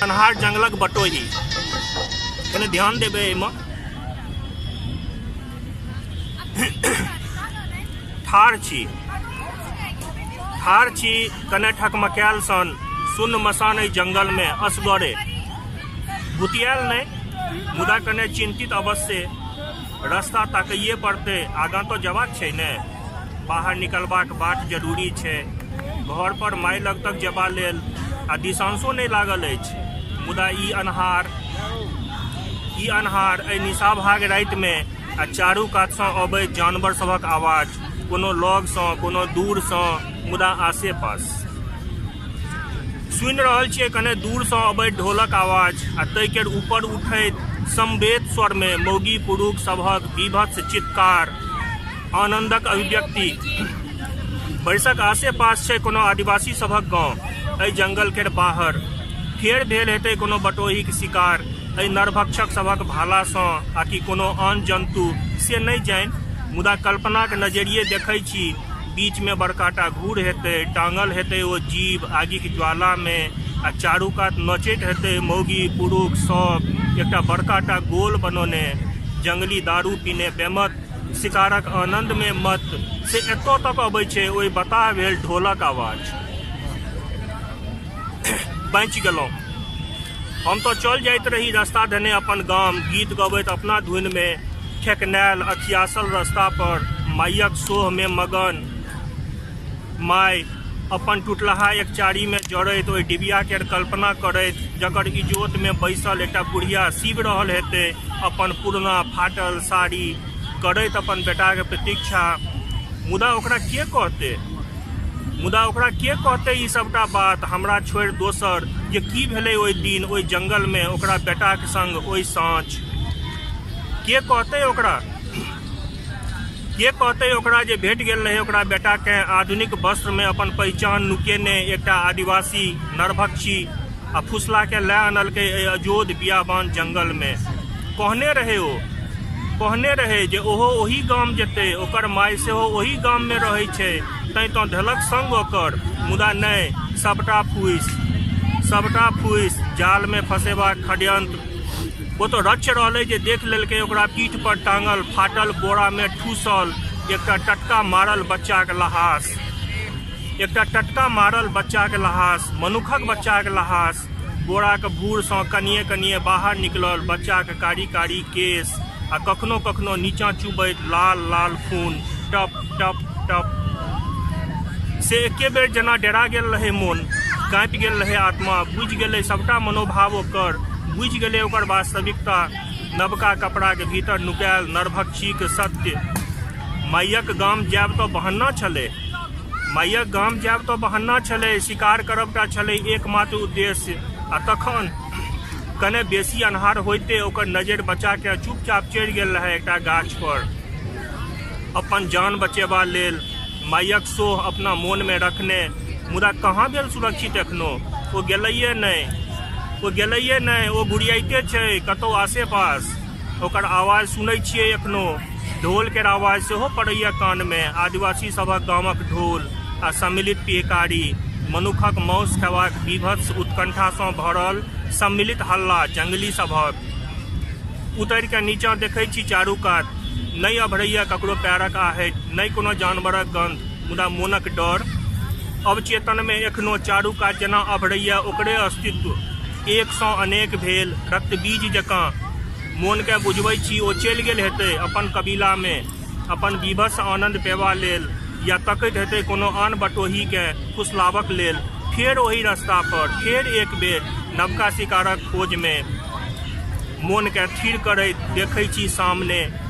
अन्हार जंगलक बटोही। कने ध्यान देबै एहिमे। ठाढ़ छी, ठाढ़ छी कने ठकमकायल सन, सुन्न मसान एहि जंगलमे असगरे। भुतियायल नहि, मुदा कने चिन्तित अवश्ये। रस्ता ताकैये पड़तै, आगाँ तऽ जयबाक छै ने। बाहर निकलबाक बाट जरूरी छै। घर पर माय लग तक जेबा लेल आ दिशांशो नहि लागल अछि। मुदा ई अन्हार, ई अन्हार एहि निशाभाग रातिमे आ चारू कातसँ अबैत जानवर सभक आवाज, कोनो लगसँ, कोनो दूरसँ, मुदा आसे-पास। सुनि रहल छियै कने दूरसँ अबैत ढोलक आवाज आ ताहि केर ऊपर उठैत समवेत स्वरमे मौगी पुरुख सभक बीभत्स चित्कार, आनन्दक अभिव्यक्ति। भरिसक आसे-पास छै कोनो आदिवासी सभक गाँव, एहि जंगल केर बाहर। फेर भेल हेतै कोनो बटोहीक शिकार एहि नरभक्षक सभक भालासँ आ कि कोनो आन जन्तु, से नहि जानि, मुदा कल्पनाक नजरिये देखै छी, बीचमे बड़काटा घूर हेतै, टाँगल हेतै ओ जीव आगिक ज्वालामे आ चारूकात नचैत हेतै मौगी पुरुख सभ एकटा बड़काटा गोल बनौने, जंगली दारू पीने बेमत, शिकारक आनन्दमे मत। से एतऽ तक अबै छै ओहि बताह भेल ढोलक आवाज। बाँचि गेलहुँ। हम तऽ चल जाइत रही रस्ता धेने अपन गाम, गीत गबैत अपना धुनमे, ठेकनायल अखियासल रस्ता पर, माइयक सोहमे मगन। माय अपन टुटलाहा एकचारीमे जरैत ओहि डिबिया केर कल्पना करैत, जकर इजोतमे बैसल एकटा बुढ़िया सीबि रहल हेतै अपन पुरना फाटल साड़ी, करैत अपन बेटाक प्रतीक्षा। मुदा ओकरा के कहतै? मुदा ओकरा के कहतै ई सभटा बात, हमरा छोड़ि दोसर, जे की भेलै ओहि दिन ओहि जंगलमे ओकरा बेटाक संग ओहि साँझ? के कहतै ओकरा? के कहतै ओकरा जे भेट गेल रहै ओकरा बेटाकेँ आधुनिक वस्त्रमे अपन पहिचान नुकेने एकटा आदिवासी नरभक्षी आ फुसलाकेँ लए अनलकै एहि अजोध बियाबान जंगलमे? कहने रहै ओ, कहने रहै जे ओहो ओही गाम जेतै, ओकर माय सेहो ओही गाममे रहै छै, तैँ तँ धेलक संग ओकर। मुदा नहि, सभटा फूसि, सभटा फूसि, जालमे फँसेबाक षड्यंत्र। ओ तऽ रक्ष रहलै जे देख लेलकै ओकरा पीठ पर टांगल फाटल बोरामे ठूसल एकटा टटका मारल बच्चाक लहास। एकटा टटका मारल बच्चाक लहास, मनुखक बच्चाक लहास। बोराक भूरसँ कनिये-कनिये बाहर निकलल बच्चाक कारी-कारी केश आ कखनो-कखनो नीचाँ चुबैत लाल-लाल खून। टप-टप। टप। से एके बेर जेना डेरा गेल रहै मोन, काँपि गेल रहै आत्मा, बुझि गेलै सभटा मनोभाव ओकर, बुझि गेलै ओकर वास्तविकता, नवका कपड़ाक भीतर नुकायल नरभक्षीक सत्य। माइयक गाम जायब तँ बहन्ना छलै। माइयक गाम जायब तँ बहन्ना छलै, शिकार करब टा छलै एकमात्र उद्देश्य। आ तखन? कने बेसी अन्हार होइते ओकर नजरि बचा कए चुपचाप चढ़ि गेल रहय एकटा गाछ पर। अपन जान बचेबा लेल माइयक सोह अपना मोनमे रखने। मुदा कहाँ भेल सुरक्षित एखनो? ओ गेलैए नहि। ओ गेलैए नहि। ओ घुरियाइते छै कतौ आसे-पास। ओकर आवाज सुनै छियै एखनो। ढोल केर आवाज सेहो पड़ैए कानमे। आदिवासी सभक गामक ढोल आ सम्मिलित पिहकारी। मनुखक माउस खेबाक बीभत्स उत्कंठासँ भरल सम्मिलित हल्ला जंगली सभक। उतरि कऽ नीचाँ देखै छी चारू कात। नहि अभरैए ककरो पएरक आहटि, नहि कोनो जानवरक गंध, मुदा मोनक डर अवचेतनमे एखनो चारू कात जेना अभरैए ओकरे अस्तित्व। एकसँ अनेक भेल रक्तबीज जकाँ। मोनकेँ बुझबै छी ओ चलि गेल हेतै अपन कबीलामे अपन बीभत्स आनन्द पेबा लेल या तकैत हेतै कोनो आन बटोहीकेँ फुसलाबक लेल फेर ओही रस्तापर, फेर एक बेर नवका शिकारक खोजमे। मोनकेँ थिर करैत देखै छी सामने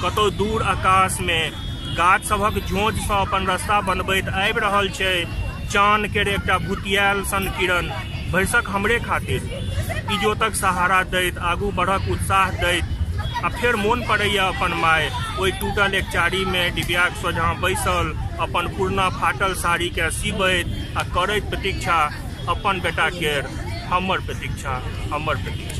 कतौ दूर आकाशमे गाछ सभक झोंझसँ अपन रस्ता बनबैत आबि रहल छै चान केर एकटा भुतियायल सन किरण, भरिसक हमरे खातिर। इजोतक सहारा दैत, आगू बढ़क उत्साह दैत। आ फेर मोन पड़ैए अपन माय, ओहि टूटल एकचारीमे डिबियाक सोझाँ बैसल अपन पुरना फाटल साड़ीकेँ सीबैत आ करैत प्रतीक्षा अपन बेटा केर, हमर प्रतीक्षा, हमर प्रतीक्षा।